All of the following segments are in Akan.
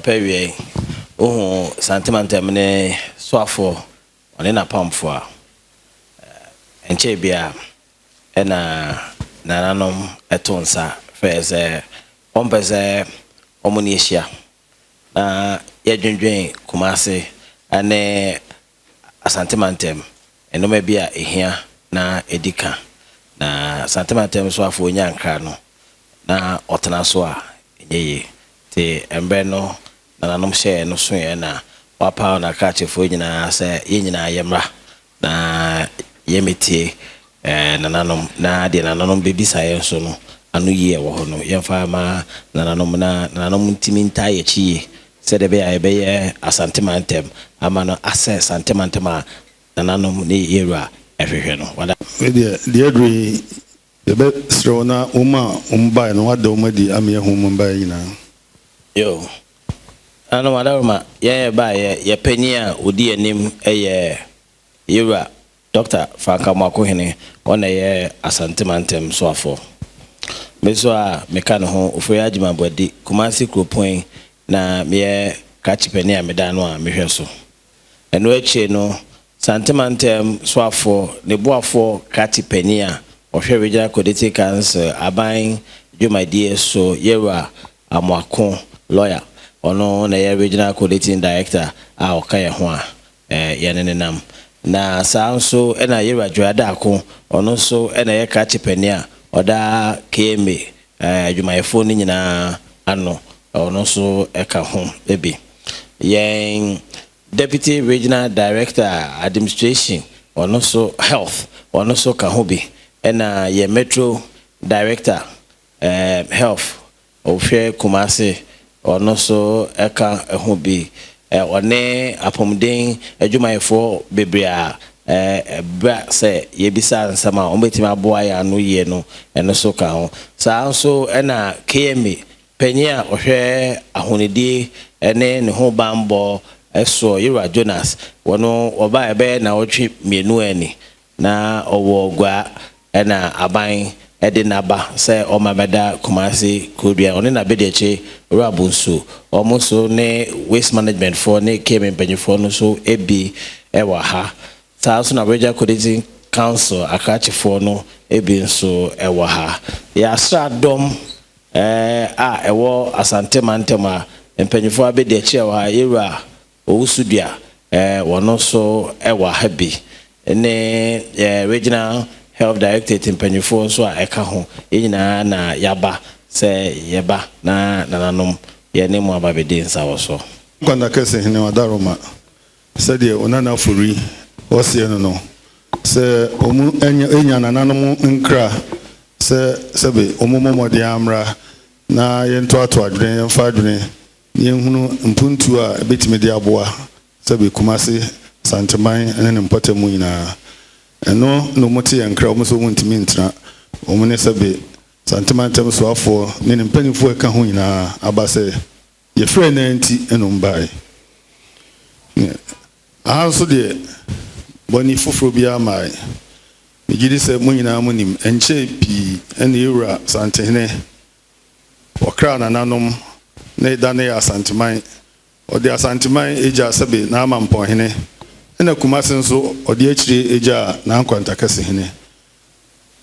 Anɔpa awia yi, wohu Santemantam ne soafoɔ, ɔne n'apamfoɔ a, ɛnkyɛe biara ɛna nananom to nsa frɛɛ sɛ wɔmpɛ sɛ wɔn ne yɛhyia na yɛdwendwen Kumase ne Asante mantam nnoɔma bi a ɛhia na ɛdi ka. Na Asante mantam soafoɔ nya nkra no na ɔtena so a, ɛnyɛ yie. Nti mmerɛ no nananom hyɛɛ no soeɛ na wapaw n'akrakyefoɔ nyinaa sɛ yɛn nyinaa yɛmmra na yɛmmɛtie nananom na deɛ nananom bɛbisa yɛn nso no ano yie ɛwɔ hɔ no yɛmfa ma nananom na nananom ntumi ntaa yɛn akyi yie sɛdeɛ ɛbɛyɛ a yɛbɛyɛ Asante mantam ama no asɛ Sante mantam a nananom ne yɛwura ɛhwehwɛ no. Wada. Wei deɛ, deɛ aduru yi, yɛbɛsrɛ wo na wɔn a wɔbaeɛ no, woada wɔn adi ama yɛahu wɔn baeɛ nyinaa. Yo. Nananom Adaworoma, yɛn yɛbaeɛ, yɛn panin a ɔdi yɛn anim yɛ Yɛwura Dɔkta Frank Amoakohene, ɔno na ɛyɛ Asante Mantam soafoɔ. Me nso a meka ne ho, Ofori Agyemang Boadi, Kumasi kuropɔn yi na meyɛ krakye panin a meda ano a mehwɛ so. Ɛno akyire no, Sante Mantam soafoɔ, ne boafoɔ krakye panin a ɔhwɛ Regional Coordinating Council aban dwumadie so, Yɛwura Amoako, lawyer, ɔno na ɛyɛ Regional Coordinating Director a ɔka yɛn ho a yɛne no nam. Na saa ara nso na Yewura Joy Adarko, ɔno nso na ɛyɛ krakye panin a ɔda KMA adwumayɛfoɔ no nyinaa ano, ɔno nso ka ho bi. Yɛn Deputy Regional Director Administration, ɔno nso Health, ɔno nso ka ho bi. Ɛna yɛn Metro Director Health, Ɔhwɛ Kumasi, ɔno nso ka ho bi. Ɔne apɔmuden adwumayɛfoɔ bebree a ɛba sɛ yɛbisa nsɛm a wɔbɛtumi aboa yɛn ano yie no, ɛno nso ka ho. Saa ara nso na KMA panin a ɔhwɛ ahonidie ne ne ho bammɔ soɔ, Yewura Jonas, ɔno ɔbaeɛ bɛyɛ nnawɔtwe mmienu ni, na ɔwɔ Guaa Ɛna aban de no aba sɛ ɔmma bɛda Kumasi kurodua, ɔne n'abadiakyire Owura Bonsu, wɔn nso ne Waste Management foɔ ne KMA mpanyinfoɔ no nso bi wɔ ha. Saa ara nso na Regional Coordinating Council akrakyefoɔ no bi nso wɔ ha. Yɛn asraadɔm a ɛwɔ Asante mantam a mpanyinfoɔ abadiakyire wɔ ha, Yɛwura Owusu Dua, wɔn nso wɔ ha bi, ne Regional Health Directorate mpanyinfoɔ nso a ɛka ho, yɛn nyinaa na yɛaba sɛ yɛba na nananom yɛne mo aba abɛdi nsawɔsoɔ. Nkwanta Kɛse Hene Ɔdaroma, sɛdeɛ Onana Afori ɔseɛ no no, sɛ wɔn anya nananom nkra sɛ sɛbe wɔn mmɔ mmɔden ara mmra na yɛntoatoa adwene, yɛmfa adwene na yɛnhunu mpuntuo a ɛbɛtumi de aboa sɛbe Kumasi, Asanteman ne ne mpɔtam mu nyinaa. Ɛno na wɔte yɛn nkra, wɔn nso wɔntumi ntena. Wɔn ne sɛbe Asanteman ntam soafoɔ ne ne mpanimfoɔ a ɛka ho nyinaa aba sɛ yɛfrɛɛ no ara nti na wɔbaeɛ. Aha nso deɛ, bɔne foforɔ biara mmaeɛ. Megye di sɛ mo nyinaa monim, ɛnkyɛɛ pii na yɛn wura Asantehene Wɔkraa nananom ne da no yɛ Asanteman. Ɔde Asanteman gyaa sɛbe n'amampɔnhene, ɛna Kumase nso ɔde akyire gyaa n'ankwantakɛsehene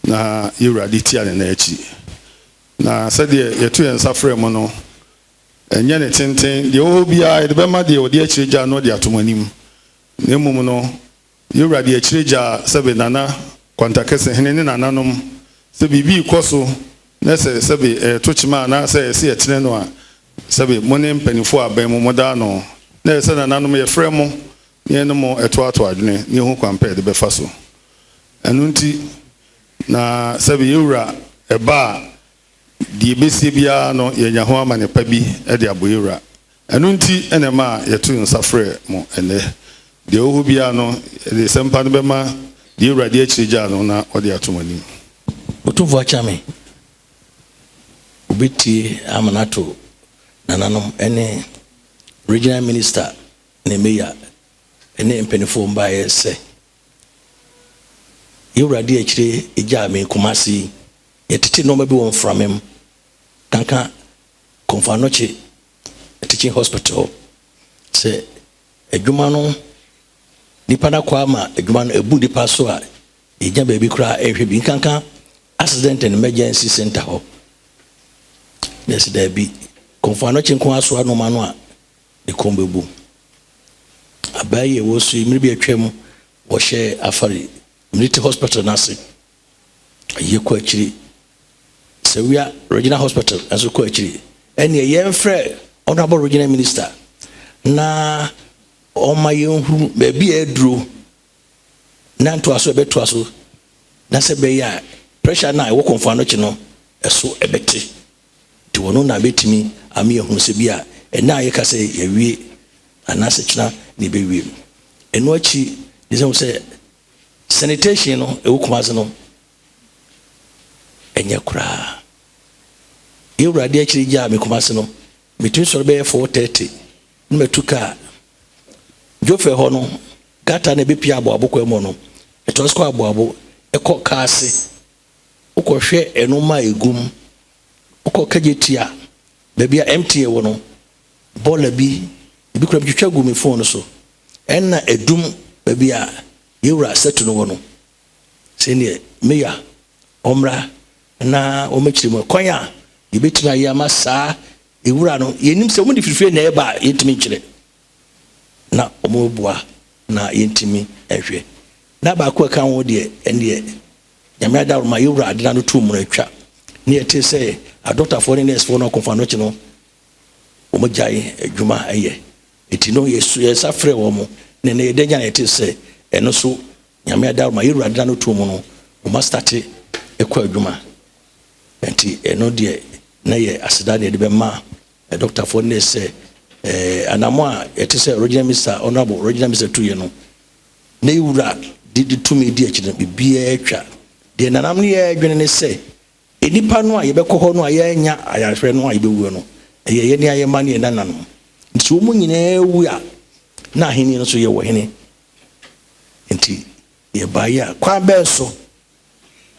na yɛwurade tia ne nan akyi. Na sɛdeɛ yɛto yɛn nsa frɛ mo no, ɛnyɛ ne tenten, deɛ ɛwɔ hɔ biara yɛde bɛma deɛ ɔde akyire gyaa no de ato mo anim, na mmom no Yewura de akyire gyaa sɛbe Nana Kwantakɛse hene ne nananom sɛ biribi rekɔ so na sɛ sɛbe ɛreto kyema anaasɛ ɛsɛ yɛtene no a, sɛbe mo ne mpaninfoɔ a abɛn mo moda ano na ɛsɛ sɛ nananom yɛfrɛ mo na yɛne mo toatoa adwene na yɛhu kwan pa yɛde bɛfa so. Ɛno nti na sɛbe yewura ɛba a deɛ ɛbɛsie biara no yɛanya ho amane pa bi de abɔ yewura. Ɛno nti na ɛma yɛto nsa frɛ mo ɛnnɛ. Deɛ ɔwɔ hɔ biara no, yɛde sɛmpa no bɛma deɛ Awurade akyire gyaa no na ɔde ato mo anim. Otumfoɔ Akyame, Obetie ama no ato nananom ne Regional Minister ne Mayor ne mpaninfoɔ mbaeɛ sɛ, Yɛn Awurade akyire gyaa me Kumasi yi, yɛtete nnoɔma bi wɔ mframa mu, kanka Komfo Anokye. Teaching Hospital sɛ adwuma no nipa no akɔ ama adwuma no ebu nipa so a, yɛnya baabi koraa ɛhwɛ bi, nkanka Accident and Emergency Center hɔ. Yɛsɛ daabi, Kɔmfo Anɔkye nko asoa nneɛma no a, ne kɔn bɛbu. Abaa yi a ɛwɔ so yi, mmere bi atwam wɔhyɛ Afari Military Hospital n'ase, ayɛ kɔ akyiri. Sewua Regional Hospital nso kɔ akyiri. Ɛnneɛ yɛmfrɛ Honourable Regional Minister na ɔma yɛnhuru baabi a aduro na ntoa so ɛbɛtoa so, na sɛ bɛyɛ a pressure no a ɛwɔ Kɔmfo Anɔkye no ɛso ɛbɛte. Nti wɔno na bɛtumi ama yɛhunu sɛ bi a ɛna a yɛka sɛ yɛwie anaasɛ kyena na yɛbɛwie no. Ɛno akyi ne sɛ sanitation no ɛwɔ Kumase no ɛnyɛ koraa. Yɛwurade akyiri gya a me Kumase no, metumi sɔre bɛyɛ 4:30 na matu kaa dwofɛ hɔ no, gata na ɛbɛpia Aboabo kwan mu no, ɛtoa so kɔ Aboabo, ɛkɔ Kaase. Wokɔhwɛ ɛnoma a ɛgum, wokɔ Kagye Tia, baabi a MTA wɔ no, bɔɔla bi ebi kura twitwa gu me phone no so. Ɛna Edum, baabi a yɛwura sɛtu no wɔ no, sɛneɛ meya ɔmmra na wɔmɛkyerɛ mu kwan a yɛbɛtumi ayɛ ama saa ewura no. Yɛnim sɛ wɔn de firifiri na ɛba a, yɛntumi nkyerɛ na wɔn boa na yɛntumi nhwɛ. Na baako a ɛka ho deɛ, ɛneɛ Nyame adaworoma, yɛwura adena no tu mu no atwa ne yɛte sɛ adɔktafoɔ ne nɛɛsefoɔ no akɔmfa no akyi no, wɔn gyae adwuma ɛyɛ. Eti no yɛsa frɛ wɔn ne ne yɛda nya yɛte sɛ ɛno so Nyame adaworoma, yɛwura adena no tu mu no, wɔn astart ɛkɔ adwuma. Nti ɛno deɛ na yɛ aseda ne yɛde bɛma dɔktafoɔ ne sɛ anamo a yɛte sɛ Regional Minister, Honourable Regional Minister tu yɛ no na ewura de tumi di akyi no, biribiara atwa. Deɛ nanam no yɛ adwene ne sɛ nipa no a yɛbɛkɔ hɔ no a yɛanya ayarehwɛ no a yɛbɛwuo no, ɛyɛ yɛne ayɛma ne yɛn nananom. Nti wɔn nyinaa wu a, na ahenni no nso yɛwɔ hene. Nti yɛbaeɛ a, kwan bɛɛ so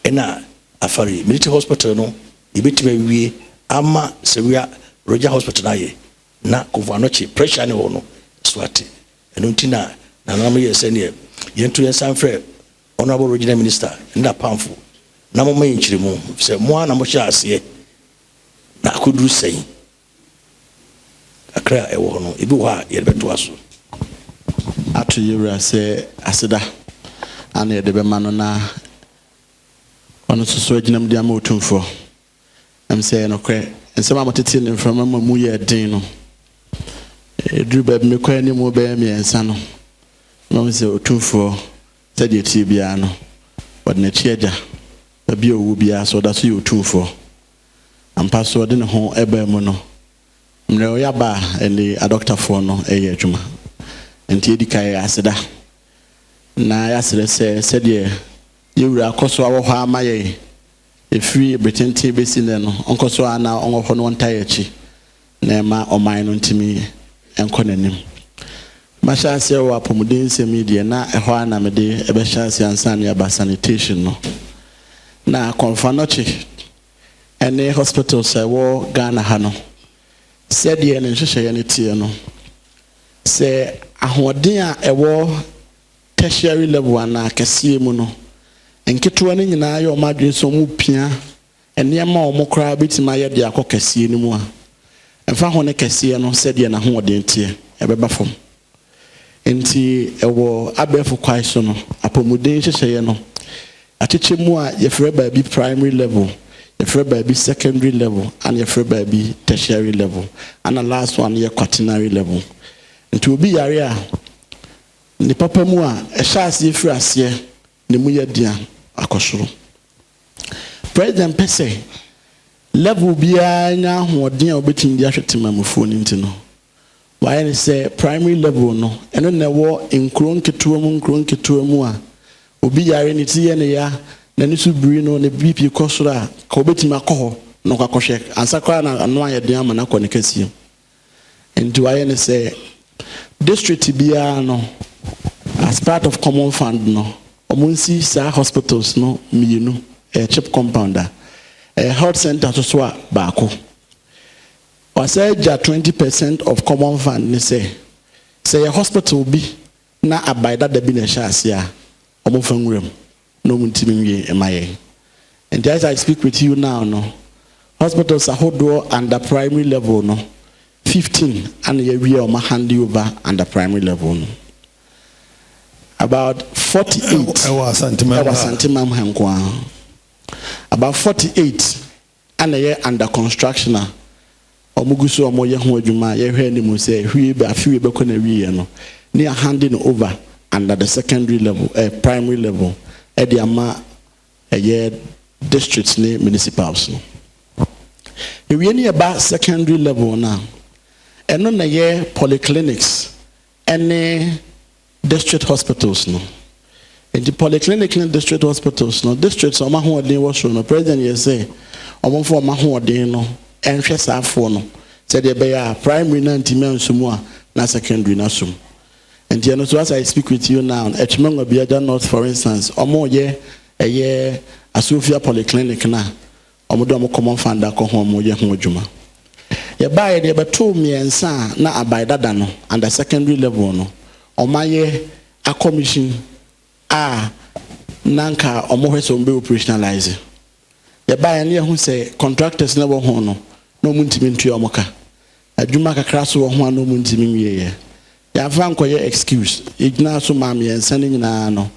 ɛna Afari Military Hospital no yɛbɛtumi awie ama Sewua Regional Hospital no ayɛ na Kɔmfo Anɔkye pressure ne hɔ no so ate. Ɛno nti na nananom yɛ sɛneɛ yɛnto yɛn nsa mfrɛ Honourable Regional Minister ne n'apamfo na momma yɛn nkyerɛmu sɛ mo ara na mohyɛ aseɛ na akɔduru sɛn. Kakra a ɛwɔ hɔ no, ebi wɔ hɔ a yɛde bɛtoa so. Ato yɛwura sɛ aseda ana yɛde bɛma no na ɔno nso so agyina mu de ama Otumfoɔ. Ɛm sɛ nokorɛ nsɛm a motete ne mframa ma mu yɛ den no, ɛduru baabi mekɔ anim bɛyɛ mmiɛnsa no, mahu sɛ Otumfoɔ, sɛdeɛ tie biara no, ɔde n'akyi agya. Baabi a ɔwɔ biara so, ɔda so yɛ Otumfoɔ ampa so. Ɔde ne ho ɛbaa mu no mmerɛ ɔyɛ aba a, ɛne adɔktafoɔ no ɛyɛ adwuma. Nti yɛdi ka yɛ aseda na yɛasrɛ sɛ sɛdeɛ yɛwura akɔ so awɔ hɔ ama yɛn ɛfiri berɛtenten bɛsi nnɛ no, ɔnkɔ so a na ɔwɔ hɔ no, ɔnta yɛ akyi na ɛma ɔman no ntumi nkɔ n'anim. Mahyɛ aseɛ wɔ apɔmuden nsɛm yi deɛ, na ɛhɔ a na mede ɛbɛhyɛ aseɛ ansa ne aba sanitation no. Na Kɔmfo Anɔkye ɛne hospitals a ɛwɔ Ghana ha no, sɛdeɛ ne nhyehyɛeɛ no teɛ no, sɛ ahoɔden a ɛwɔ tertiary level anaa kɛseɛ mu no, nketewa no nyinaa yɛ ɔmo adwene sɛ ɔmo pia nneɛma a ɔmo koraa bɛtumi ayɛ de akɔ kɛseɛ no mu a, ɛmfa ho ne kɛseɛ no sɛdeɛ n'ahoɔden teɛ, ɛbɛba fam. Nti ɛwɔ abɛɛfo kwan so no, apɔmuden nhyehyɛeɛ no akyekyɛ mu a, yɛfrɛ baabi primary level, yɛfrɛ baabi secondary level, ana yɛfrɛ baabi tertiary level, ana last one yɛ quaternary level. Nti obi yare a, ne papa mu a ɛhyɛ aseɛ firi aseɛ ne mu yɛ dea akɔ soro. President pɛ sɛ level biara nya ahoɔden a wɔbɛtumi de ahwɛ temamufoɔ no. Nti no wayɛ ne sɛ primary level no, ɛno na ɛwɔ nkuro nketewa mu, nkuro nketewa mu a obi yare, ne ti yɛ ne ya, n'ani so biri no, ne BP kɔ soro a, ka wɔbɛtumi akɔ hɔ na ɔkɔ akɔhwɛ ansa koraa na ano ayɛ den ama no akɔ ne kɛseɛ mu. Nti wayɛ ne sɛ district biara no, as part of common fund no, wɔn nsi saa hospitals no mmienu. Ɛyɛ CHPS compound a, ɛyɛ health center soso a baako. Wasan agya 20% of common fund ne sɛ, sɛ yɛ hospital bi na aban dada bi na ɛhyɛ ase a, wɔmfa nwura mu na wɔntumi nwie mma yɛn. Nti as I speak with you now no, hospitals ahodoɔ under primary level no, 15 ana yɛawie a wɔn hand over under primary level no. About 48 ɛwɔ Asanteman ɛwɔ Asanteman ha nko ara. About 48 ana ɛyɛ under construction a wɔn gu so a wɔyɛ ho adwuma a yɛhwɛ anim sɛ hwie bɛ afe wie bɛkɔ na wieɛ no ne yɛ handing over under the secondary level primary level ɛde ama ɛyɛ districts ne municipals no. Ewie ne yɛba secondary level no a, ɛno na ɛyɛ polyclinics ɛne district hospitals no. Nti polyclinic ne district hospitals no, districts a wɔn ahoɔden wɔ soro no, president yɛ sɛ wɔn mfa wɔn ahoɔden no nhwɛ saa afoɔ no sɛdeɛ ɛbɛyɛ a primary na ntumi anso mu a na secondary na so mu. Nti ɛno so, as I speak with you now, Atwima Nwabiagya North, for instance, wɔn yɛ ɛyɛ Asofia Polyclinic na wɔn de wɔn common fund akɔ ho, wɔn yɛ ho adwuma. Yɛbaa yɛ deɛ yɛbɛtoo mmiɛnsa a na aban dada no under secondary level no wɔn ayɛ akɔmission a na nka wɔn hwɛ sɛ wɔn bɛ operationalize. Yɛbaa yɛ ne yɛho sɛ contractors na wɔ ho no na wɔn ntumi ntua wɔn ka, adwuma kakra so wɔ ho a na wɔn ntumi nwie. Yɛ yɛafa nkɔyɛ excuse, yɛgyina so maa mmiɛnsa no nyinaa no,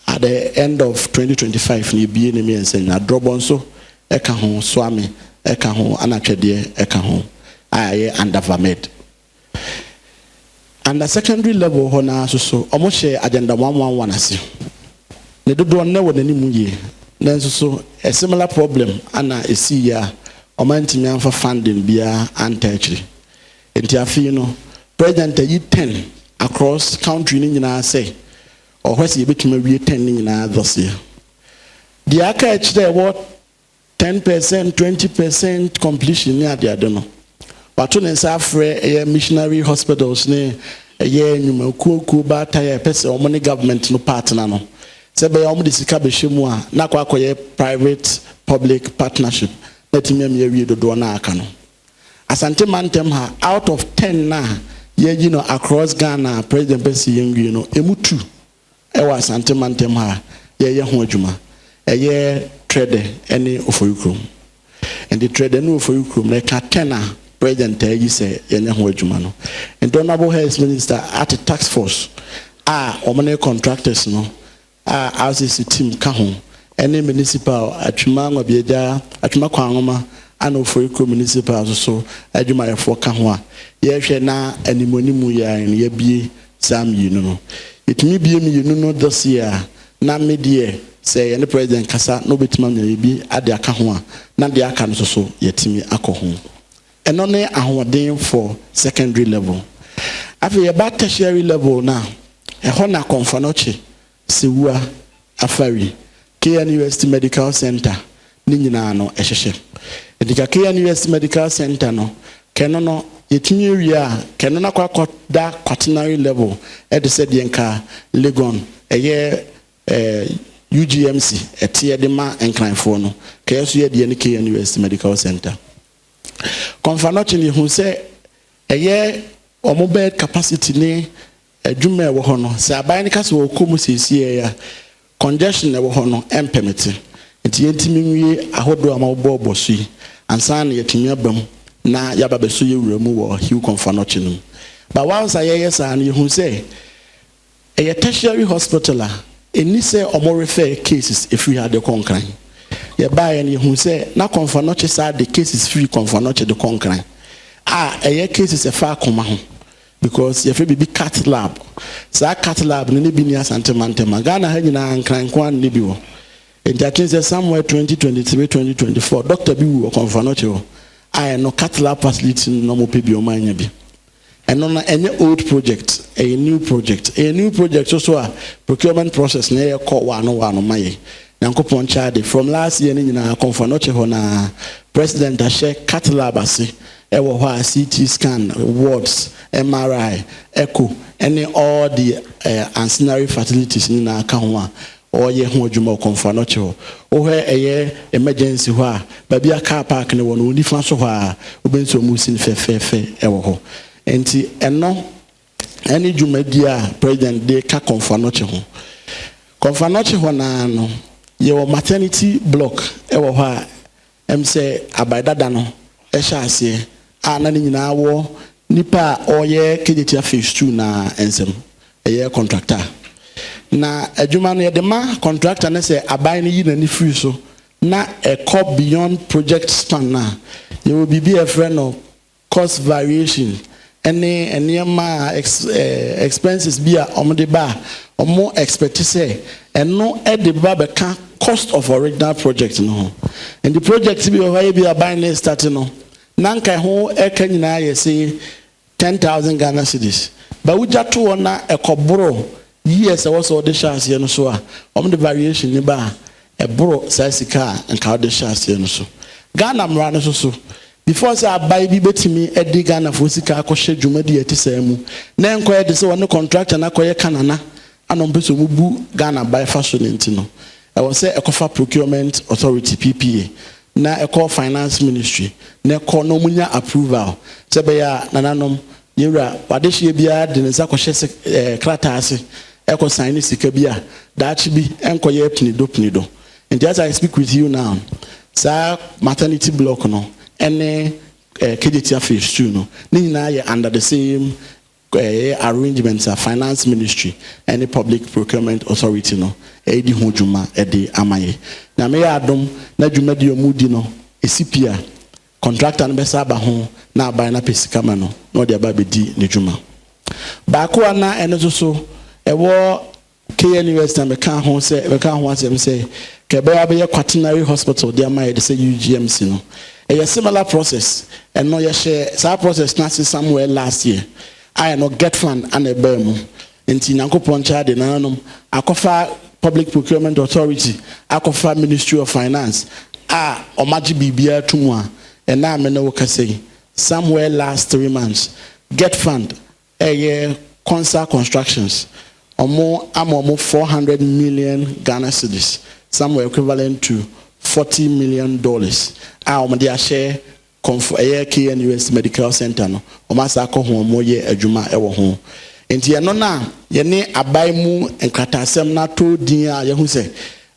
at the end of 2025 na ebie ne mmiɛnsa nyinaa. Drɔbɔ nso ɛka ho, Soame ɛka ho, anatwɛdeɛ ɛka ho a ɛyɛ under Vamed. Under secondary level hɔ naa nso so, wɔn hyɛ Agenda 111 ase ne dodoɔ nnɛ wɔ n'anim yie, nanso so a similar problem ana esi yie a wɔn antumi amfa funding biara anta akyire. Nti afei no, president ayi 10 across country no nyinaa sɛ ɔhɔ sɛ yɛbɛtumi awie 10 no nyinaa this year. Deɛ aka akyerɛ ɛwɔ 10%, 20% completion ne adeade no, wato ne nsa afrɛ ɛyɛ missionary hospitals ne ɛyɛ nnwumakuokuo baatan a ɛpɛ sɛ wɔn ne government no partner no, sɛ bɛyɛ wɔn de sika bɛhyɛ mu a na akɔ akɔyɛ private public partnership na tumi ami awie dodoɔ no aka no. Asante Mantam ha, out of 10 na yɛyi no across Ghana, president pɛ sɛ yɛn wie no, emu two ɛwɔ Asante Mantam ha yɛyɛ ho adwuma, ɛyɛ Trede ɛne Oforikrom. Nti Trede ne Oforikrom na ɛka 10 a president ayi sɛ yɛnyɛ ho adwuma no. Nti honourable health minister ate task force a wɔn ne contractors no a RCC team ka ho ɛne municipal Atwima Nwabiagya, Atwima Kwanwoma ana Oforikrom municipal nso so adwumayɛfoɔ ka ho a yɛrehwɛ na animonimu yɛ no yɛbie saa mmienu no. Yɛtumi bie mmienu no this year a, na me deɛ sɛ yɛne president kasa na obɛtumi anya yɛbi ade aka ho a, na deɛ aka no nso so yɛtumi akɔ ho. Ɛno ne ahoɔden for secondary level. Afei yɛba tertiary level na ɛhɔ na Komfo Anokye, Sewua, Afari, KNUST Medical Center ne nyinaa no ɛhyehyɛ. Nti ka KNUST Medical Center no kɛno no yɛtumi awie a, kɛno no akɔ akɔda quaternary level, ɛde sɛ deɛ nka Legon ɛyɛ UGMC ɛteɛ de ma Nkranfoɔ no, kɛyɛ so yɛ deɛ ne KNUST Medical Center. Komfo Anokye no, yɛhu sɛ ɛyɛ ɔmo bed capacity ne adwuma a ɛwɔ hɔ no, sɛ aban no ka sɛ wɔkɔ mu siesie a, congestion ɛwɔ hɔ no ɛmpɛmɛte. Nti yɛntumi nwie ahodoɔ a mabobɔɔbɔ so yi ansa na yɛtumi aba mu na yɛaba bɛso yɛ wura mu wɔ Heal Komfo Anokye no mu. But once a yɛyɛ saa no, yɛhu sɛ ɛyɛ tertiary hospital a ɛni sɛ ɔmo refer cases ɛfiri ha de kɔ Nkran. Yɛbaeɛ no, yɛhu sɛ na Komfo Anokye saa de cases firi Komfo Anokye de kɔ Nkran a ɛyɛ cases ɛfa akoma ho, because yɛfrɛ biribi cath lab. Saa cath lab no ne bi ni Asante Mantam a, Ghana ha nyinaa Nkran nko ara ne bi wɔ. Nti akyerɛ sɛ somewhere 2023, 2024, doctor bi wu wɔ Komfo Anokye hɔ a ɛno cath lab facility no na ɔmo pɛ bi, ɔmo anya bi. Ɛno no ɛnyɛ old project, ɛyɛ new project. Ɛyɛ new project so so a procurement process na ɛyɛ kɔ waano waano ma yɛ. Nyankopɔn kyade, from last year no nyinaa, Komfo Anokye hɔ na president ahyɛ cath lab ase ɛwɔ hɔ a CT scan, wards, MRI, echo ɛne all the ancillary facilities nyinaa ka ho a ɔreyɛ ho adwuma wɔ Kɔmfo Anɔkye hɔ. Wohwɛ ɛyɛ emergency hɔ a, baabi a car park no wɔ no, wɔ nifa so hɔ a, wobɛhu sɛ wɔresi no fɛfɛɛfɛ wɔ hɔ. Nti ɛno ɛne dwumadie a President de ka Kɔmfo Anɔkye ho. Kɔmfo Anɔkye hɔ no ara no, yɛwɔ maternity block wɔ hɔ a ɛm sɛ aban dada no hyɛ aseɛ a na ne nyinaa wɔ nipa a ɔreyɛ Kejetia Phase 2 no ara nsam, ɛyɛ contractor. Na adwuma no yɛde ma contractor no sɛ aban no yi n'ani firi so na ɛkɔ beyond project span no a, yɛwɔ biribi a yɛfrɛ no cost variation ne nneɛma a expenses bi a wɔde ba a wɔn expect sɛ ɛno de ba bɛka cost of original project no ho. Nti project bi wɔ hɔ a ebi aban no start no, na nka ɛho ɛka nyinaa yɛ say 10,000 Ghana cedis. Ba wogya to hɔ na ɛkɔboro years ɛwɔ sɛ wɔde hyɛ aseɛ no so a, wɔn de variation ne ba a ɛboro saa sika a nka wɔde hyɛ aseɛ no so. Ghana mmara no so, before sɛ aban bi bɛtumi de Ghanafoɔ sika akɔhyɛ dwumadi a ɛte saa mu na nkɔyɛ de sɛ wɔne contractor no akɔyɛ kanana ana ɔmpɛ sɛ ɔmu bu Ghana aban fa so no nti no, ɛwɔ sɛ ɛkɔfa Procurement Authority, PPA, na ɛkɔ Finance Ministry na ɛkɔ na ɔmu nya approval sɛ ɛbɛyɛ a nananom yɛwura wadehyeɛ biara de ne nsa kɔhyɛ sɛ krataa ase ɛkɔ sign ne sika bi a daakye bi ɛnkɔyɛ pinido pinido. Nti as I speak with you now, saa maternity block no ɛne Kejetia Phase 2 no ne nyinaa yɛ under the same arrangements a Finance Ministry ɛne Public Procurement Authority no ɛredi ho dwuma ɛde ama yɛ. Nyame yɛ adom na dwumadi a ɔmo di no esi pia, contractor no bɛsa aba ho na aban no apɛ sika ma no na ɔde aba abɛdi ne dwuma. Baako a na ɛno nso so ɛwɔ KNUST na mɛka ho asɛm sɛ kɛbɛyɛ abɛyɛ quaternary hospital de ama yɛde sɛ UGMC no, ɛyɛ similar process. Ɛno yɛhyɛ saa process no ase somewhere last year a ɛno GETFund ana ɛbaa mu. Nti Nyankopɔn nkyɛn de nananom akɔfa Public Procurement Authority, akɔfa Ministry of Finance a ɔmagye biribiara to mu a ɛna ame ne wo kasa yi, somewhere last 3 months, GETFund, ɛyɛ Consa Constructions, ɔmo ama ɔmo 400 million Ghana cedis, somewhere equivalent to $40 million, a ɔmo de ahyɛ kɔnfo ɛyɛ KNUST Medical Center no. Ɔmo asa akɔ ho, ɔmo yɛ adwuma ɛwɔ ho. Nti ɛno na yɛne aban mu nkrataasɛm n'ato din a yɛho sɛ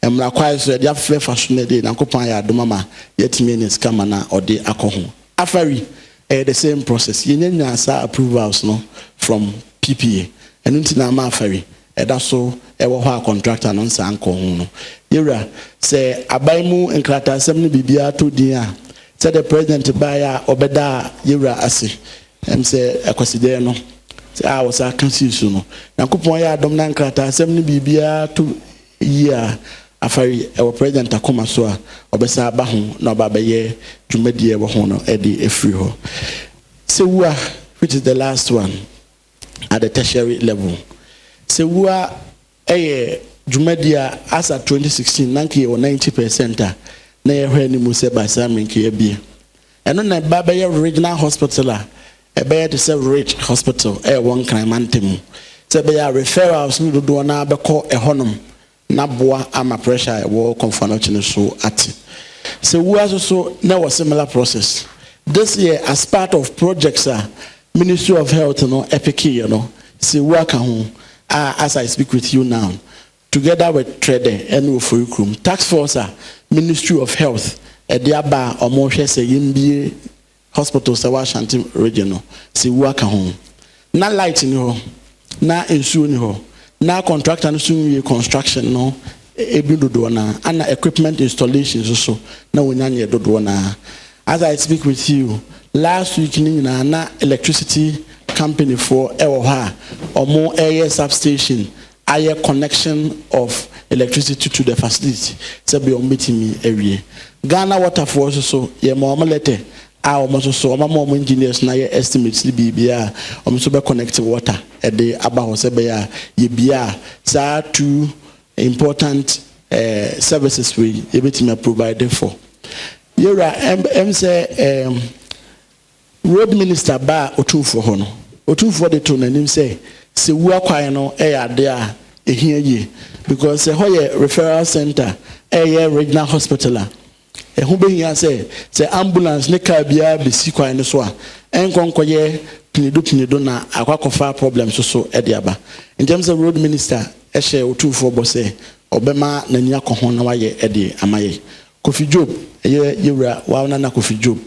mmara kwae so yɛde afɛfɛ fa so no de Nyankopɔn ayɛ adom ama yɛatumi anya sika ma na ɔde akɔ ho. Afari ɛyɛ the same process. Yɛnya nya saa approvals no from PPA. Ɛno nti na ama Afari ɛda so ɛwɔ hɔ a contractor no nsa nkɔ ho no. Yɛwura sɛ aban mu nkrataasɛm no biribiara to din a, sɛdeɛ President baeɛ a ɔbɛda a yɛwura ase sɛ ɛkwasideɛ no sɛ a wɔsa aka sii so no, Nyankopɔn yɛ adom na nkrataasɛm no biribiara to yie a, Afari ɛwɔ President akoma so a ɔbɛsa aba ho na ɔba abɛyɛ dwumadie ɛwɔ ho no ɛde efiri hɔ. Sewua, which is the last one at the tertiary level, Sewua ɛyɛ dwumadie a asa 2016 na nka yɛwɔ 90% a na yɛhwɛ anim sɛ baasa mmerɛ yɛbie. Ɛno na ɛba bɛyɛ regional hospital a ɛbɛyɛ te sɛ Ridge Hospital ɛwɔ Nkran mantam mu, sɛ ɛbɛyɛ a referrals no dodoɔ no bɛkɔ ɛhɔnom na boa ama pressure a ɛwɔ Kɔmfo Anɔkye no so ate. Sewua nso so na ɛwɔ similar process. This year, as part of projects a Ministry of Health no ɛpickeeɛ no, Sewua ka ho a as I speak with you now, together with Trede ɛne Ofori Kurom, task force a Ministry of Health ɛde aba a wɔrehwɛ sɛ yɛmbie hospital sɛ wɔ Ashanti Region no, Sewua ka ho. Na light ni hɔ, na nsuo ni hɔ, na contractor no so nwie construction no ebi dodoɔ na ana equipment installation nso so na wonya nyɛ dodoɔ na. As I speak with you, last week ni nyinaa na electricity company foɔ ɛwɔ hɔ a wɔn ɛyɛ substation, ayɛ connection of electricity to the facility sɛ bɛ wɔn bɛtumi awie. Ghana Water foɔ nso so yɛ ma wɔn letter a wɔn nso so wɔn ama wɔn engineers na yɛ estimates ne biribi a wɔn nso bɛ connect water ɛde aba hɔ sɛ bɛyɛ a yɛbie a saa two important services wei yɛbɛtumi provide for yɛwura. Ɛm sɛ road minister ba a Otumfoɔ hɔ no, Otumfoɔ de to n'anim sɛ Sewua kwan no ɛyɛ ade a Ɛhia yie because ɛhɔ yɛ referral center, ɛyɛ regional hospital a ɛho bɛhia sɛ ambulance ne car biara bɛsi kwan no so a, ɛnkɔ nkɔyɛ pinido pinido na akɔ akɔfa problem so so ɛde aba. Nkyɛn sɛ road minister ɛhyɛ Otumfoɔ bɔ sɛ ɔbɛma n'ani akɔ ho na wayɛ ɛde ama yɛ. Kofi Job, ɛyɛ yɛwura wa Nana Kofi Job,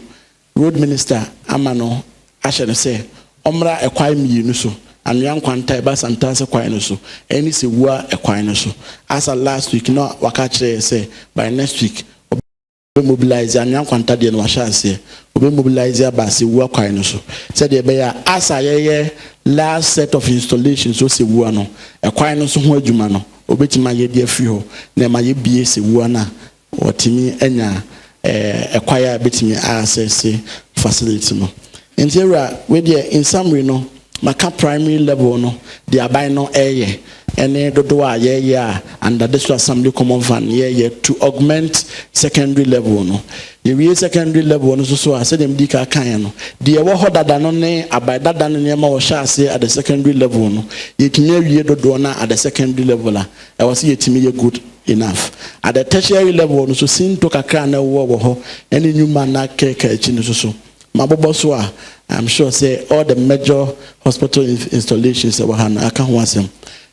road minister ama no ahyɛ no sɛ ɔmmra ɛkwan mmienu so, Anwea Nkwanta ɛba Santase kwan no so ɛne Sewua ɛkwan no so. Asa last week na waka kyerɛ yɛ sɛ by next week ɔbɛ mobilize Anwea Nkwanta deɛ no, wahyɛ aseɛ ɔbɛ mobilize aba Sewua kwan no so sɛdeɛ ɛbɛyɛ a asa yɛyɛ last set of installations so Sewua no ɛkwan no so ho adwuma no, obɛtumi ayɛ de afiri hɔ na ɛma yɛbie Sewua no a, wɔtumi anya ɛkwan a bɛtumi access facility no. Nti ewura, wei deɛ, in summary no, maka primary level no deɛ aban no ɛyɛ ɛne dodoɔ a yɛyɛ a under District Assembly Common Fund yɛyɛ to augment secondary level no. Yɛwie secondary level no nso so a, sɛdeɛ medi ka kan no, deɛ ɛwɔ hɔ dada no ne aban dada no nneɛma wɔhyɛ aseɛ at the secondary level no, yɛtumi awie dodoɔ no at the secondary level a ɛwɔ sɛ yɛtumi yɛ good enough. At the tertiary level no so, sinto kakra na ɛwɔ wɔ hɔ ɛne nnwuma na kɛkɛ akyi no so so mabobɔ so a, I'm sure sɛ all the major hospital installations ɛwɔ ha no aka ho asɛm.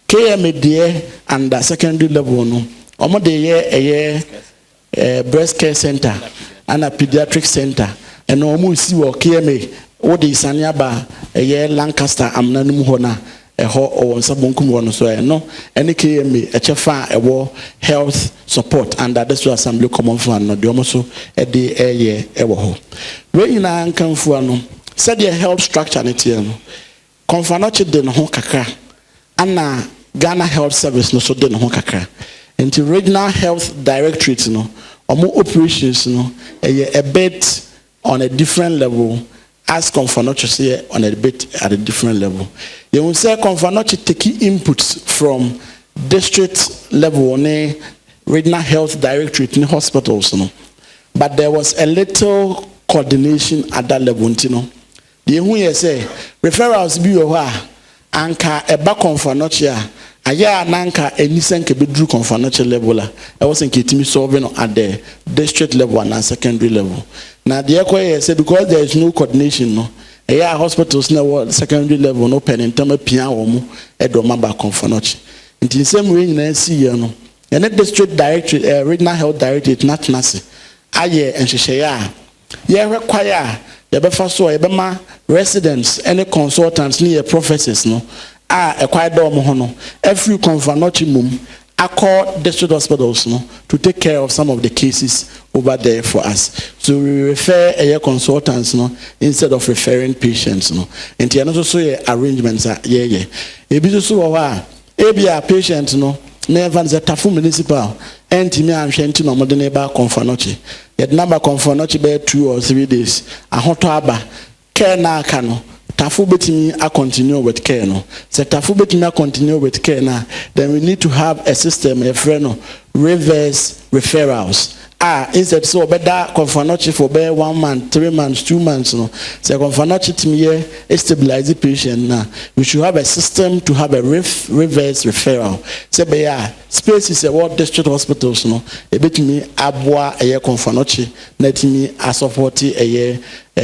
KMA deɛ under secondary level no, wɔn de yɛ ɛyɛ breast care center ana pediatric center. Ɛna wɔn si wɔ KMA wɔde sani aba ɛyɛ Lancaster amena no mu hɔ na ɛhɔ ɔwɔ nsa bonkum hɔ no so. Ɛno ɛne KMA ɛkyɛ fa a ɛwɔ health support under District Assembly Common Fund no deɛ, wɔn nso ɛde ɛyɛ ɛwɔ hɔ. Wei nyinaa nkanfua no, sɛdeɛ health structure ne teɛ no, Komfo Anokye de ne ho kakra ana Ghana Health Service no so de ne ho kakra. Nti Regional Health Directorate no, wɔn operations no ɛyɛ a bit on a different level as Komfo Anokye so yɛ on a bit at a different level. Yɛn sɛ Komfo Anokye take inputs from district level ne Regional Health Directorate ne hospitals no, but there was a little coordination at that level. Nti no deɛ ehu yɛ sɛ referrals bi wɔ hɔ a anka ɛba Komfo Anokye a, ayɛ a nanka ani sɛ nka bɛduru Komfo Anokye level a ɛwɔ sɛ nka ɛtumi solve no at the district level anaa secondary level. Na deɛ ɛkɔ yɛ sɛ because there is no coordination no, ɛyɛ a hospitals na ɛwɔ secondary level no pɛ ne ntam apia wɔn mu ɛde wɔn aba Komfo Anokye. Nti nsɛm wei nyinaa si yɛ no, yɛne district directorate, Regional Health Directorate n'atena ase ayɛ nhyehyɛeɛ a yɛhwɛ kwae a yɛbɛfa so a yɛbɛma residents ne consultants ne yɛ professors no a ɛkwae dɔ wɔn ho no afiri Komfo Anokye mum akɔ district hospitals no to take care of some of the cases over there for us. So we refer ɛyɛ consultants no instead of referring patients no. Nti ɛno nso so yɛ arrangements a yɛyɛ. Ebi nso so wɔ hɔ a, ebi a patient no na yɛmfa no sɛ Tafo Municipal ɛntumi anhwɛ, nti na ɔmode ne ba Komfo Anokye. Yɛde naba Komfo Anokye bɛyɛ 2 or 3 days, ahotɔ aba, care na aka no, Tafo bɛtumi acontinue with care no. Sɛ Tafo bɛtumi acontinue with care na, then we need to have a system yɛfrɛ no reverse referrals a instead sɛ ɔbɛda Komfo Anokye for bɛyɛ one month, 3 months, 2 months no, sɛ Komfo Anokye tumi yɛ stabilize patient na, we should have a system to have a reverse referral sɛ bɛyɛ a spaces ɛwɔ district hospitals no ebɛtumi aboa ɛyɛ Komfo Anokye na ɛtumi asupport ɛyɛ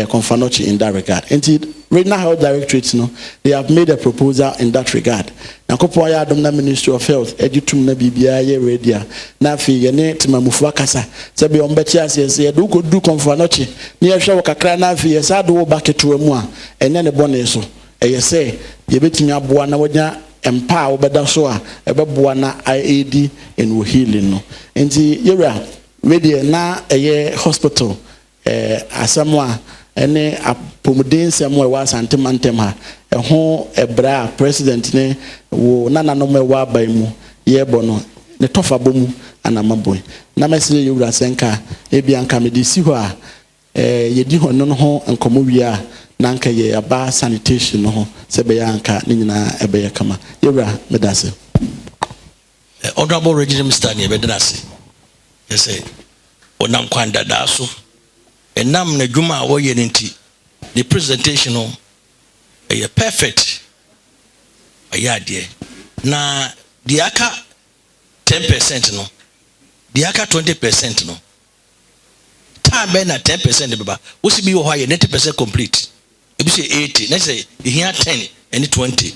Komfo Anokye in that regard. Nti Regional Health Directorate no, they have made a proposal in that regard. Nyankopɔn ayɛ adom na Ministry of Health agye tum na biribiara yɛ ready a, na afei yɛne temamufoɔ akasa sɛ bia ɔmbɛte aseɛ sɛ yɛde wokɔduru Komfo Anokye na yɛhwɛ wo kakra na afei yɛsa de wo ba ketewa mu a, ɛnyɛ ne bɔne so. Ɛyɛ sɛ yɛbɛtumi aboa na wanya mpa a wobɛda so a ɛbɛboa na aid in wo healing no. Nti yɛwura, wei deɛ na ɛyɛ hospital asɛm a ɛne apɔmuden nsɛm a ɛwɔ Asante mantam ha ɛho ɛbrɛ a president ne wo nananom a ɛwɔ aban mu yɛrebɔ no ne tɔfa bɔ mu anamabɔ. Na mɛsrɛ yɛwura sɛ nka ebi anka mede si hɔ a yɛdi hɔ no ho nkɔmmɔ wie a, na anka yɛ aba sanitation no ho sɛ ɛbɛyɛ anka ne nyinaa ɛbɛyɛ kama. Yɛwura, meda ase. Honorable Regional Minister, ne yɛbɛda ase yɛ sɛ ɔnam kwan dadaa so ɛnam n'adwuma a wɔyɛ no nti ne presentation no ɛyɛ perfect. Ɛyɛ adeɛ na Deɛ aka 10% no, deɛ aka 20% no, time bɛn na 10% bɛba? Wosi bi wɔ hɔ a yɛ 90% complete, ebi sɛ 80, na sɛ ehia 10 ɛne 20.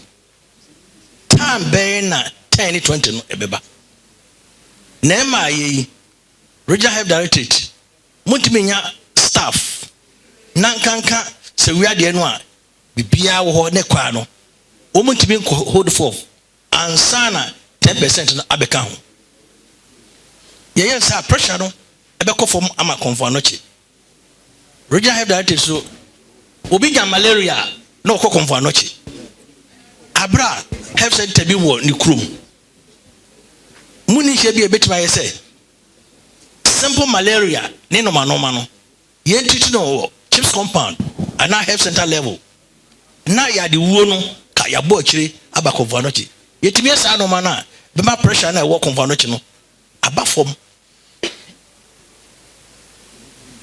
Time bɛn na 10 ne 20 no ɛbɛba? Na ɛma ayɛ yi, Regional Health Directorate, montumi nya staff na nkanka sɛ wiadeɛ no a biribiara wɔ hɔ ne kwaa no, wɔn ntumi nkɔ hold forth ansa na 10% no abɛka ho. Yɛyɛ sɛ pressure no ɛbɛkɔ fam ama Kɔmfo Anɔkye Regional Health Directorate. So obi nya malaria na ɔkɔ Kɔmfo Anɔkye abira, health center bi wɔ ne kurom mu ni nhyɛ bi a ebɛtumi ayɛ sɛ simple malaria ne nɔmanɔma no, yɛn titi no wɔ CHPS compound anaa health center level, na yɛade wuo no ka yɛabɔ akyire aba Kɔmfo Anɔkye. Yɛtumi yɛ saa nɔɔma no a, bɛma pressure no a ɛwɔ Kɔmfo Anɔkye no aba fam.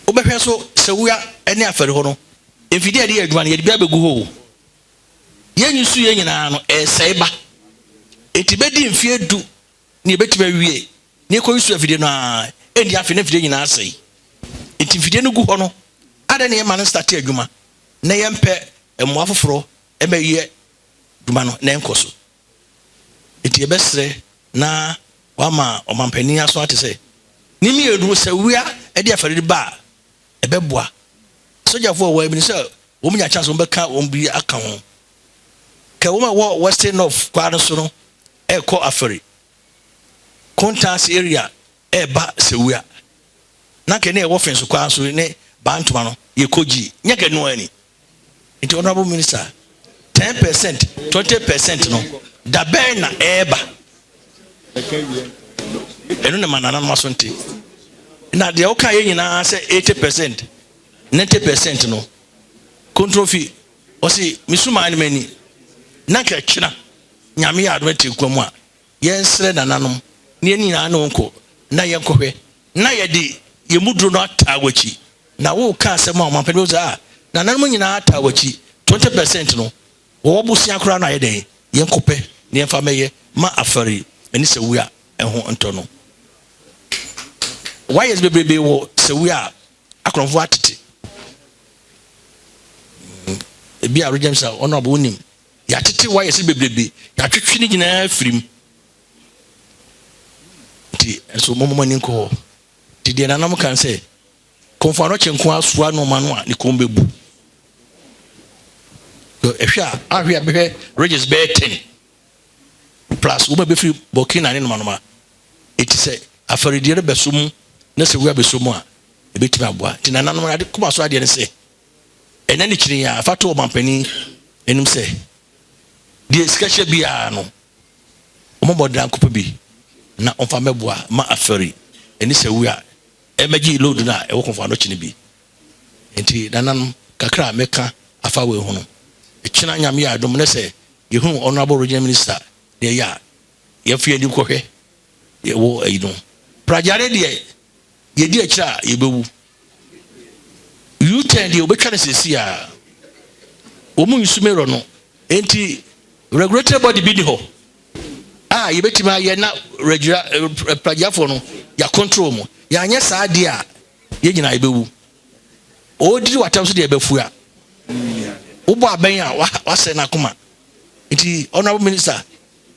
Wobɛhwɛ so sɛ wua ne afɛre hɔ no, mfidie a yɛde yɛ adwuma no, yɛde bi abɛgu hɔ o. Yɛn nso yɛn nyinaa no ɛsɛe ba, eti bɛdi mfie 10 ne yɛbɛtumi awie ne yɛkɔ yusu afidie no a ɛndi afei ne mfidie nyinaa asɛe. Eti mfidie no gu hɔ no, adan ne yɛma no start adwuma na yɛmpɛ mmoa foforɔ ɛmɛyɛ dwuma no na ɛnkɔ so. Eti yɛbɛsrɛ na wama ɔmampanin aso ate sɛ ne mmienu sɛ wia ɛde afɛre ba a, ɛbɛboa sogyafoɔ a wɔwɔ ɛmi sɛ wɔn nya chance wɔn bɛka wɔn bi aka ho kɛ wɔn a wɔ Western North kwaa no so no ɛrekɔ afɛre Kontaase area ɛreba Sewua na kɛ ne ɛwɔ fɛnso kwaa so ne Bantoma no yɛkɔ gyi nyɛ kɛ noa ni. Nti, Honourable Minister, 10%, 20% no, dabɛn na ɛreba? Ɛno na ma nananom aso nte na deɛ woka yɛ nyinaa sɛ 80%, 90% no kontrofi ɔsi misuma ne m'ani na nka kyena Nyame yɛ adom ate nkwa mu a, yɛnsrɛ nananom ne yɛn nyinaa ne wɔn kɔ na yɛnkɔhwɛ na yɛde yɛn mu duro no ataa w'akyi na woka asɛm a ɔmampɛ bi sɛ a nananom nyinaa ataa w'akyi. 20% no wɔwɔ bosia koraa no ayɛ dɛn? Yɛnkɔpɛ ne yɛmfa mɛyɛ ma afɛre ɛne sɛ a ɛho ntɔ no. Wires bebrebe wɔ sɛwi a akorɔmfoɔ atete ebi a rogyam sɛ ɔno abo wonim yɛatete wires bebrebe, yɛatwetwe ne nyinaa firim. Nti nso mɔmɔ ani nkɔ hɔ. Nti deɛ nanam kan sɛ Kɔmfo Anɔkye nko asoa nneɛma no a ne kɔn bɛbu ɛhwɛ a ahwɛ a bɛhwɛ ridges bɛyɛ 10 plus wɔn a bɛfiri Burkina ne nomanoma. Eti sɛ afɔridie no bɛso mu na sɛ wia bɛso mu a, ebɛtumi aboa. Nti nananom ade kɔma so adeɛ no sɛ ɛnɛ ne kyerɛ a afa to ɔmampanin anim sɛ deɛ sika hyɛ biara no, wɔn bɔ dan kɔpɛ bi na ɔmfa mɛboa ma afɔri ɛne sɛ wia ɛmɛgye load no a ɛwɔ Kɔmfo Anɔkye no bi. Nti nananom, kakra a mɛka afa wei ho no, ɛkyena Nyame yɛ adom ne sɛ yɛhunu Honourable Regional Minister deɛ yɛ a yɛmfa yɛn ani kɔhwɛ yɛwɔ ayi no pragyare deɛ yɛdi akyire a yɛbɛwu. U10 deɛ wɔbɛtwa no sɛsi a wɔn mu nsu mirror no, nti regulatory body bi ni hɔ a yɛbɛtumi ayɛ na regular pragyafoɔ no yɛ control mu. Yɛanyɛ saa adeɛ a, yɛn nyinaa yɛbɛwu. Ɔredidi watam so deɛ ɛbɛfu a wobɔ abɛn a wasɛ n'akoma. Nti, Honourable Minister,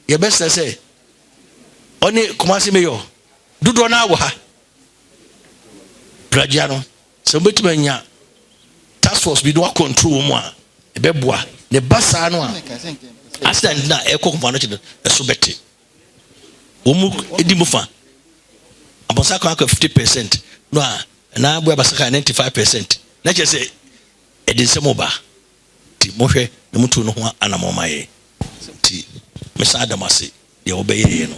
yɛbɛsrɛ sɛ ɔne Kumasi mayor dodoɔ no wɔ ha pragya no sɛ wobɛtumi anya task force bi na wa control wɔ mu a, ɛbɛboa ne ba saa no a accident na ɛkɔ Kɔmfo Anɔkye no ɛso bɛte. Wɔn mu edi mu fa abɔnsa kan akɔ 50% no a na aboa basa kan 95%, na kyerɛ sɛ ɛde nsɛm ba. Nti mohwɛ na mutu no ho anammɔn ma yɛ. Nti mesan adam ase deɛ wɔbɛyɛ yɛ no.